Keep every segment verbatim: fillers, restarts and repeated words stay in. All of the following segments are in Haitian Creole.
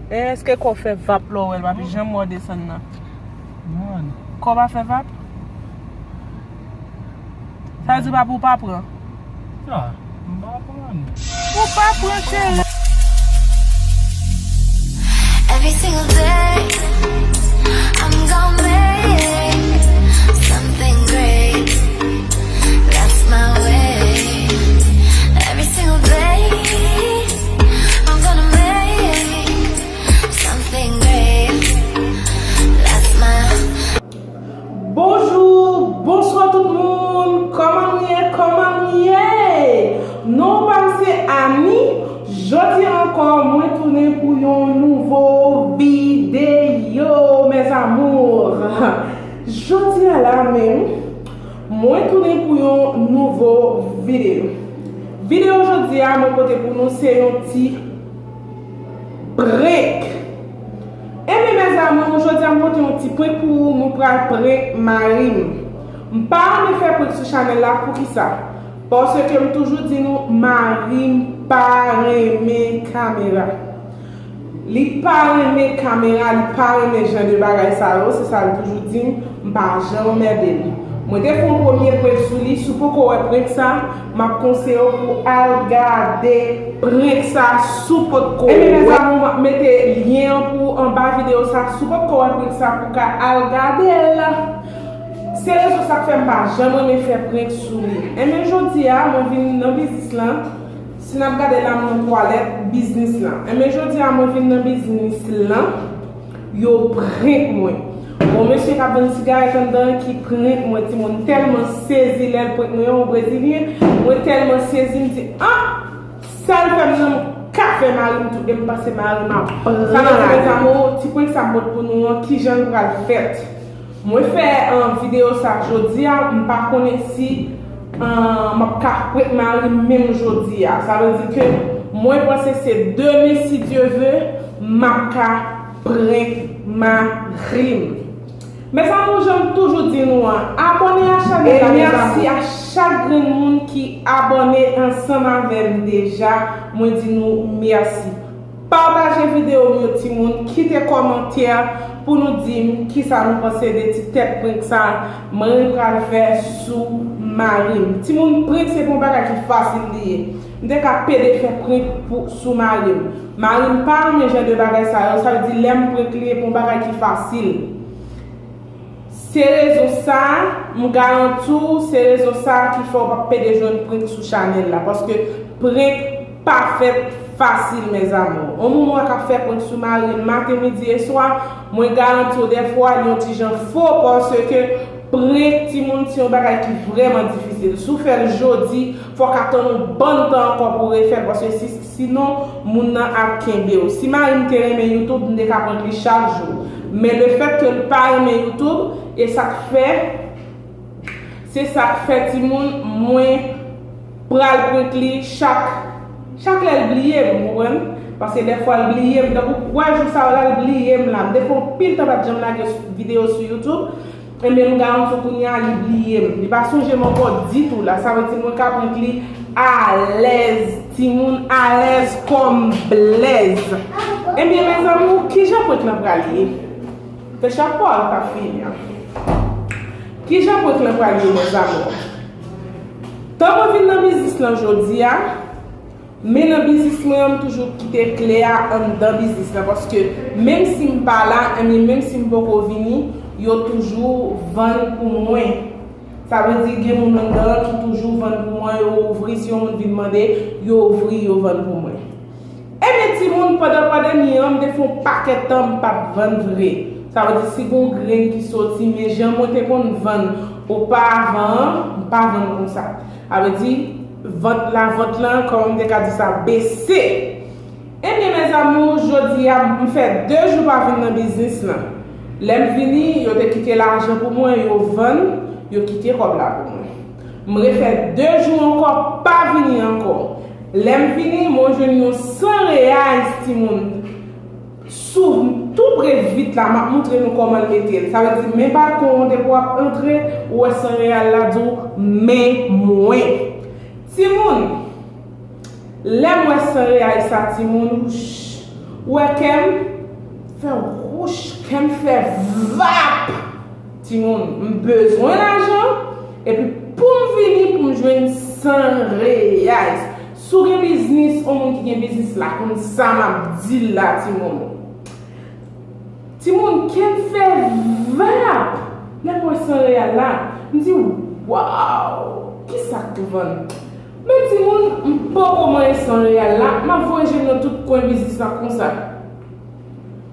E èske kò fè vap lè w wè l, papi? Janm wè w desann nan. Kò pa fè vap? Sa vle di, papi, ou pa pran? Ah, m pa pran. Ou pa pran, cheri. Every single day, I'm gonna make something great. That's my way. Every single day, I'm gonna make something great. That's my Bonjou, bonswa tout moun. Kòman nou ye? Kòman nou ye? Non pa m se Annie. Jodi ankò, mwen tounen pou yon nouvo videyo, mes amours. Jodi a la menm, mwen tounen pou yon nouvo videyo. Videyo jodi a, mwen pote pou nou se yon ti prank. Ebyen, mes amours, jodi a m pote yon ti prank pou ou, mwen pral prank mari m. M pa renmen fè prank sou chanèl la, poukisa? Paske m toujou di nou, mari m pa renmen kamera. Li pa renmen kamera, li pa renmen jan de bagay sa yo, se sa l toujou di m, m pa janm anmède l. Mwen te fè yon premye prank sou li, si w poko wè prank sa, m ap konseye w pou al gade prank sa si w potko wè. Ebyen, mes amours, m ap mete lyen an pou ou anba videyo sa, si w potko wè prank sa, pou w ka al gade l. Se rezon sa k fè m pa janm renmen fè prank sou li. Ebyen, jodi a, mwen vin nan biznis lan. Si n ap gade la, m nan twalèt biznis lan. Ebyen, jodi a, mwen vin nan biznis lan. Yo prank mwen. Bon, mesye k ap vann sigarèt anndan an ki prank mwen, timoun. M tèlman sezi lè l prank mwen, yon brezilyen. Mwen tèlman sezi, m di, ah! Sa l fè m nan, m ka fè mari m tou, e m panse mari m ap pran. Sa vle di, mes amours, ti prank sa m pot pou nou an, kijan l pral fèt. Mwen fè, um, videyo sa jodi a, m pa konnen si, um, m ap ka prank mari m menm jodi a. Sa vle di ke mwen panse se demen, si Dye ve, m ap ka prank mari m. Mes amours, jan m toujou di nou an, abòne a chanèl la, mes amours. E mèsi a chak grenn moun ki abòne ansanm avè m deja. Mwen di nou mèsi. Pataje videyo m yo, timoun. Kite kòmantè pou nou di m kisa nou panse de ti tèt prank sa mwen pral fè sou mari m. Timoun, prank se pa yon bagay ki fasil li ye. M te ka pede fè prank pou, sou mari m. Mari m pa renmen jan de bagay sa yo, sa vle di lè m prank li, e pa yon bagay ki fasil. Se rezon sa, m garanti w, se rezon sa ki fè w p ap pede jwenn prank sou chanèl la, paske prank pa fèt fasil, mes amours. Yon moun wè k ap fè prank sou mari l maten, midi e swa, mwen garanti w, dèfwa, li yon ti jan fo, paske prank, timoun, se yon bagay ki vrèman difisil. Si w fè l jodi, fò w ka tann yon bann tan ankò pou w refè l, paske si, sinon, moun nan ap kenbe w. Si mari m te renmen YouTube, m te ka prank li chak jou. Men lefètke l pa renmen YouTube, e sa k fè, se sa k fè, timoun, mwen pral prank li chak, chak lè l bliye m, ou konprann? Paske dèfwa l bliye m. Tankou w wè jou sa yo la, l bliye m la. M te fè yon pil tan pa t janm lage videyo sou YouTube. Ebyen, m garanti w kounye a, li bliye m. Li pa sonje m ankò ditou la. Sa vle di mwen ka prank li alèz, timoun, alèz kòm blèz. Ebyen, mes amours, kijan prank lan pral ye? Fè chapò a pa fini an. Kijan prank lan pral ye, mes amours? Tan mwen vin nan biznis lan jodi a, men nan biznis mwen an, m toujou kite kle a anndan biznis lan, paske menm si m pa la, ebyen, menm si m poko vini, yo toujou vann pou mwen. Sa vle di, gen moun anndan an ki toujou vann pou mwen, yo ouvri, si yon moun vin mande, yo ouvri, yo vann pou mwen. Ebyen, timoun, pandan pandemi an, m te fè yon pakèt tan m p ap vann vre. Sa vle di, si gen yon grenn ki soti, men jan mwen te konn vann oparavan an, m pa vann konsa. Sa vle di, vant, lavant lan, kòman m te ka di sa, bese. Ebyen, mes amours, jodi a, m fè de jou pa vin nan biznis lan. Lè m vini, yo te kite lajan pou mwen, yo vann, yo kite kòb la pou mwen. M refè de jou ankò, pa vini ankò. Lè m vini, mwen jwenn yon san reyay, timoun. Sou tou pre vit la, m ap montre nou kòman l mete l. Sa vle di, men balkon an depi w ap antre, ou wè san reyay la di w, men mwen. Timoun, lè m wè san reyay sa, timoun, ou wè kè m, Fè wouch, kè m fè vap. Timoun, m bezwen lajan, epi pou m vini pou m jwenn san reyais. Si w gen biznis, yon moun ki gen biznis la konn sa m ap di l la, timoun. Timoun, kè m fè vap. Lè m wè san reyal la, m di, waw, kisa k vann? Men timoun, m poko manyen san reyal la, m ap voye je m nan tout kwen biznis la konsa.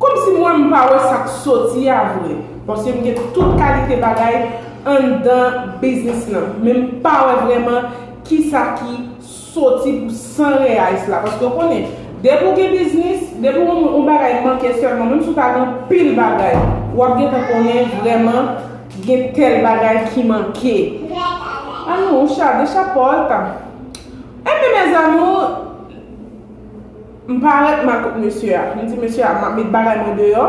Kòmsi mwen m pa wè sa k soti a vre. Paske m gen tout kalite bagay anndan biznis lan. Men m pa wè vrèman kisa ki soti pou san reyais la. Paske w konnen, depi w gen biznis, depi w yon bagay manke sèlman, menm si w ta gen anpil bagay, w ap gentan konnen vrèman gen tèl bagay ki manke. Ah non, ou chade chapòl ta. Ebyen, mes amours, m parèt m al kot mesye a. M di mesye a, m ap met bagay mwen deyò.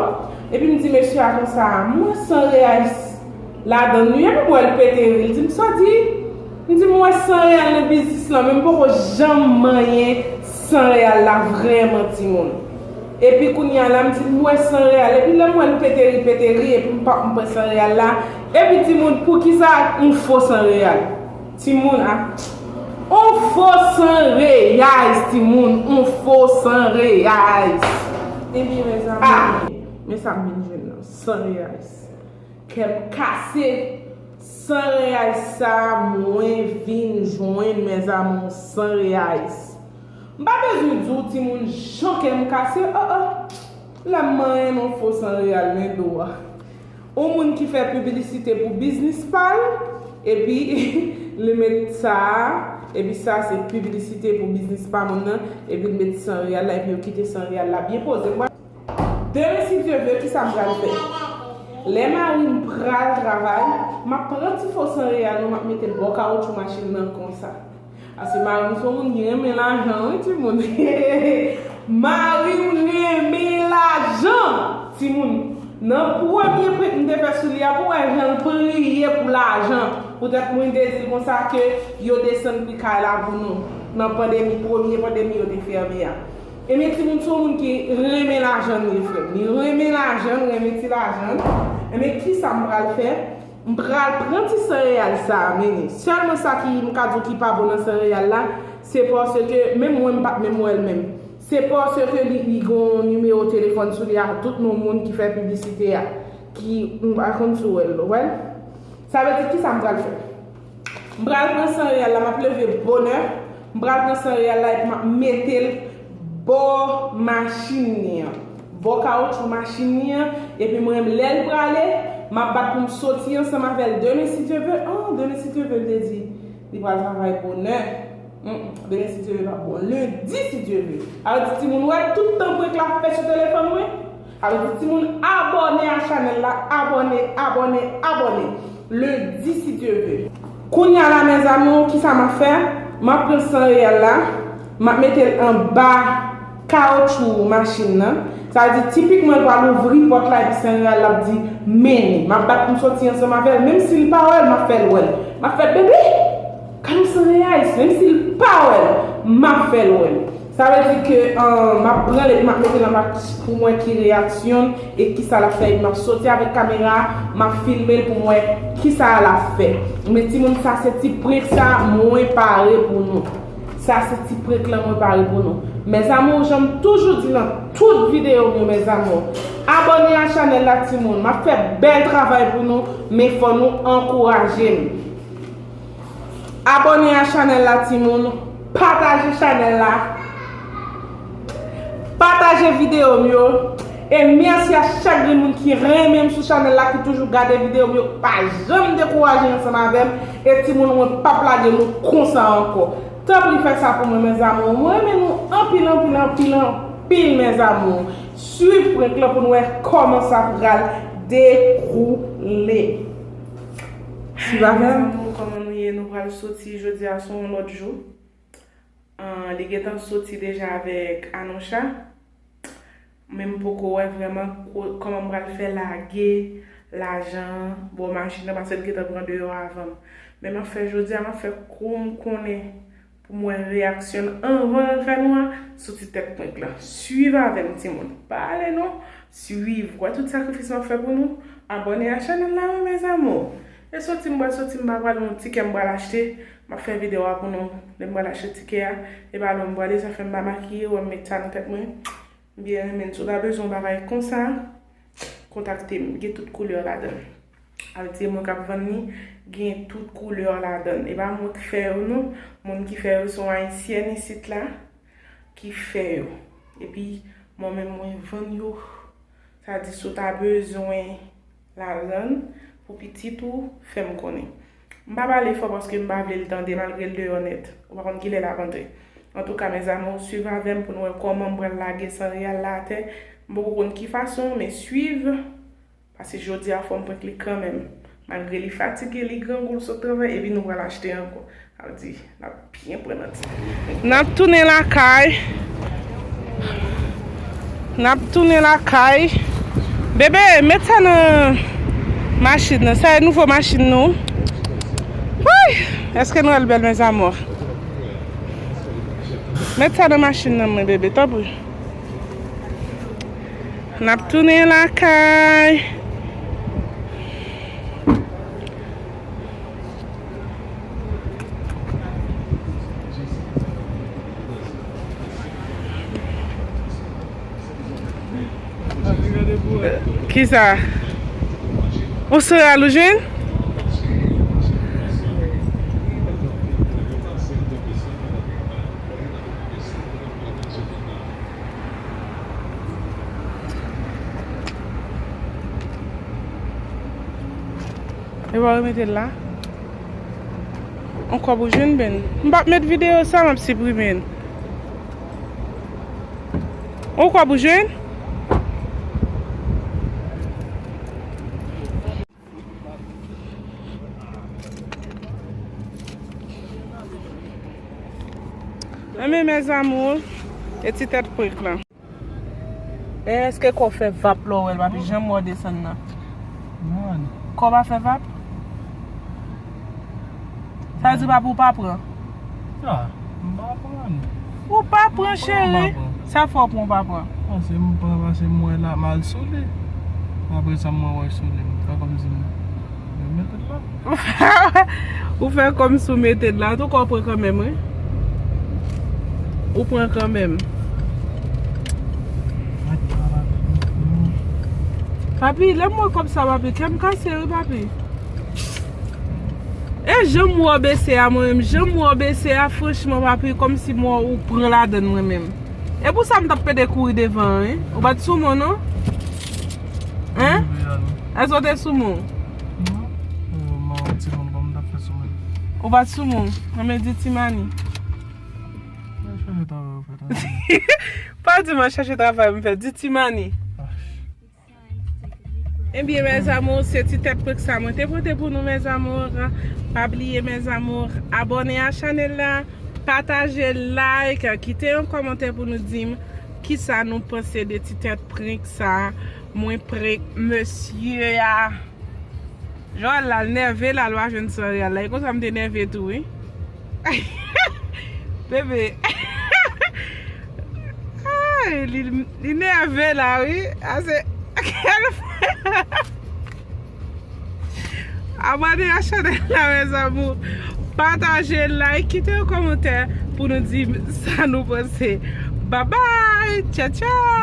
Epi m di mesye a konsa, m wè san reyais ladan l wi. Epi m wè l pete ri. L di m, sa w di? M di m wè san reyal nan biznis lan, men m poko janm manyen san reyal la vrèman, timoun. Epi kounye a la, m di m wè san reyal. Epi lè m wè l pete ri, pete ri, epi m pa m pran san reyal la. Epi timoun, poukisa yon fo san reyal? Timoun, a. On fo san reyais, timoun. On fo san reyais. Ebyen, mes amours. Ah, men sa m vin jwenn nan. San reyais. Kè m kase. San reyais sa, mwen vin jwenn, mes amours, san reyais. M pa bezwen di w, timoun, jan kè m kase, oh, oh. Lè m manyen yon fo san reyal nan do a. Yon moun ki fè piblisite pou biznis pa l, epi li met sa a, epi sa se piblisite pou biznis pa moun nan, epi l met san reyal la, epi yo kite san reyal la byen poze. Demen, si Dye vle, kisa m pral fè? Lè mari m pral travay, m ap pran ti fo san reyal nou, m ap mete l bò kawotchou machin nan konsa. Paske mari m se yon moun ki renmen lajan, wi, timoun. Mari m renmen lajan, timoun. Nan premye prank m te fè sou li a, pou wè jan l priye pou lajan. Poutèt mwen te di l konsa ke yo desann pri kay la pou nou. Nan pandemi, premye pandemi yo te fèmen an. Ebyen, timoun se yon moun ki renmen lajan, li, frè m. Li renmen lajan, renmen ti lajan. Ebyen, kisa m pral fè? M pral pran ti san reyal sa a, mennen. Sèlman sa ki m ka di w ki pa bon nan san reyal la, se paske menm mwen m pa t menm wè l menm. Se paske li, li gen yon nimewo telefòn sou li a tout non moun ki fè piblisite a, ki m pa konn si w wè l, ou wè l? Sa vle di kisa m pral fè? M pral pran san reyal la, m ap leve bonè, m pral pran san reyal la epi m ap mete l bò machin li an, bò kawotchou machin li an, epi mwen menm lè l prale, m ap bat pou m soti ansanm avè l demen si Dye vle. Oh, demen si Dye vle, l te di li pral travay bonè. Mm, demen si Dye vle l ap bon. Lendi si Dye vle. Sa vle di timoun, wè tout tan prank la ap fè sou telefòn mwen. Sa vle di timoun, abòne a chanèl la, abòne, abòne, abòne. Lendi si Dye vle. Kounye a la, mes amours, kisa m ap fè? M ap pran san reyal la, m ap mete l anba kawotchou machin nan. Sa vle di tipikman l pral ouvri pòt la epi san reyal la ap di, mennen. M ap bat pou m soti ansanm avè l, menm si l pa wè l, m ap fè l wè l. M ap fè, bebe, gade yon san reyais, menm si l pa wè l, m ap fè l wè l. Sa vle di ke, ahn, m ap pran l epi m ap mete l anba pou m wè ki reyaksyon l e kisa l ap fè. Epi m ap soti avèk kamera a, m ap filme l pou m wè kisa l ap fè. Men timoun, sa se ti prank sa mwen pare pou nou. Sa se ti prank lan mwen pare pou nou. Mes amours, jan m toujou di nan tout videyo m yo, mes amours, abòne a chanèl la, timoun. M ap fè bèl travay pou nou, men fò nou ankouraje m. Abòne a chanèl la, timoun. Pataje chanèl la. Pataje videyo m yo. E mèsi a chak grenn moun ki renmen m sou chanèl la, ki toujou gade videyo m yo, ki pa janm dekouraje ansanm avè m. E timoun, mwen p ap lage nou konsa ankò. Tanpri fè sa pou mwen, mes amours. Mwen renmen nou anpil, anpil, anpil, anpil, mes amours. Swiv prank lan pou n wè kòman sa pral dewoule. Swiv avè m. Mes amours, kòman nou ye? Nou pral soti jodi a, se yon lòt jou. Ahn, li gentan soti deja avèk Anoucha. Men m poko wè vrèman ko-, kòman m pral fè lage lajan an bò machin nan, paske l gentan pran deyò avan m. Men m ap fè jodi a, m ap fè kou m konnen pou m wè reyaksyon l anvan l fè nou a sou ti tèt prank lan. Swiv avè m, timoun. Pa ale non. Swiv. Wè tout sakrifis m ap fè pou nou. Abòne a chanèl la, wi, mes amours. E soti m pral soti, m pa pral yon tikè m pral achte. M ap fè videyo a pou nou. Lè m pral achte tikè a, e pa lè m pral, sa fè m pa makiye, wè m met sa nan tèt mwen. M byen renmen l. Si w ta bezwen yon bagay konsa, kontakte m. Gen tout koulè ladan l. Sa vle di mwen k ap vann li, gen tout koulè ladan l. E pa mwen k fè yo non. Moun ki fè yo se yon ayisyèn isit la ki fè yo. Epi mwen menm mwen vann yo. Sa di si w ta bezwen ladan l pou pitit ou, fè m konnen. M pa pale fò paske m pa vle l tande malgre l deyò nèt. Ou pa konn kilè l ap antre. Antouka, mes amours, swiv avè m pou n wè kòman m pral lage Sanreal la atè. M poko konn ki fason, men swiv. Paske jodi a fò m prank li kanmenm. Malgre li fatige, li grangou, l sot travay, epi nou pral achte ankò. Sa vle di, n ap byen pran nan ti. N ap tounen lakay. N ap tounen lakay. Bebe, met sa nan machin nan. Sa e nouvo machin nou. Woy! Èske nou wè l bèl, mes amours? Met sa nan machin nan, mwen, bebe, tanpri. N ap tounen lakay. Kisa? Ou sou al ou jwenn? E pa remete l la. On kòb ou jwenn, Ben. M p ap met videyo sa, m ap siprime l. On kòb ou jwenn? Enben, mes amours, e ti tèt prank lan. E èske kò fè vap lè w wè l, papi? Janm wè w desann nan. Non. Kò pa fè vap? Sa vle di papi w pa pran? Ah, m pa pran. Ou pa pran, cheri? Sa fè w pran, w pa pran? Pase m pran, pase m wè la, m al sou li. Apre sa, m wè w sou li. M fè kòmsi m, m mete l la. Ou fè kòmsi w mete l la. Antouka, w pran kanmenm, wi. Ou pran kanmenm. Papi, lè m wè kòb sa, papi, kè m kase, wi, papi. E jan m wè w bese a, mwen menm, jan m wè w bese a, franchman, papi, kòmsi m wè w pran ladann mwen menm. E pou sa m t ap pede kouri devan an, wi. Ou pa t sou mwen, non? Hein? Èske w te sou mwen? Non. Ou pa t sou mwen, mwen menm di Ti Mani. Pa di mwen chache travay m fè, di Ti Mani. Ebyen, mes amours, se ti tèt prank sa mwen te pote pou nou, mes amours. Pa bliye, mes amours, abòne a chanèl la, pataje, like, kite yon kòmantè pou nou di m kisa nou panse de ti tèt prank sa mwen prank mesye a. Joël la, l nève la, l pa jwenn Sanreal la. E konsa m te nève tou, wi. Bebe. Ay, li, li nève la, wi. Ase, kèl fè. Abòne a chanèl la, mes amours. Pataje, like, kite yon kòmantè pou nou di sa nou panse. Bye bye. Tchao, tchao.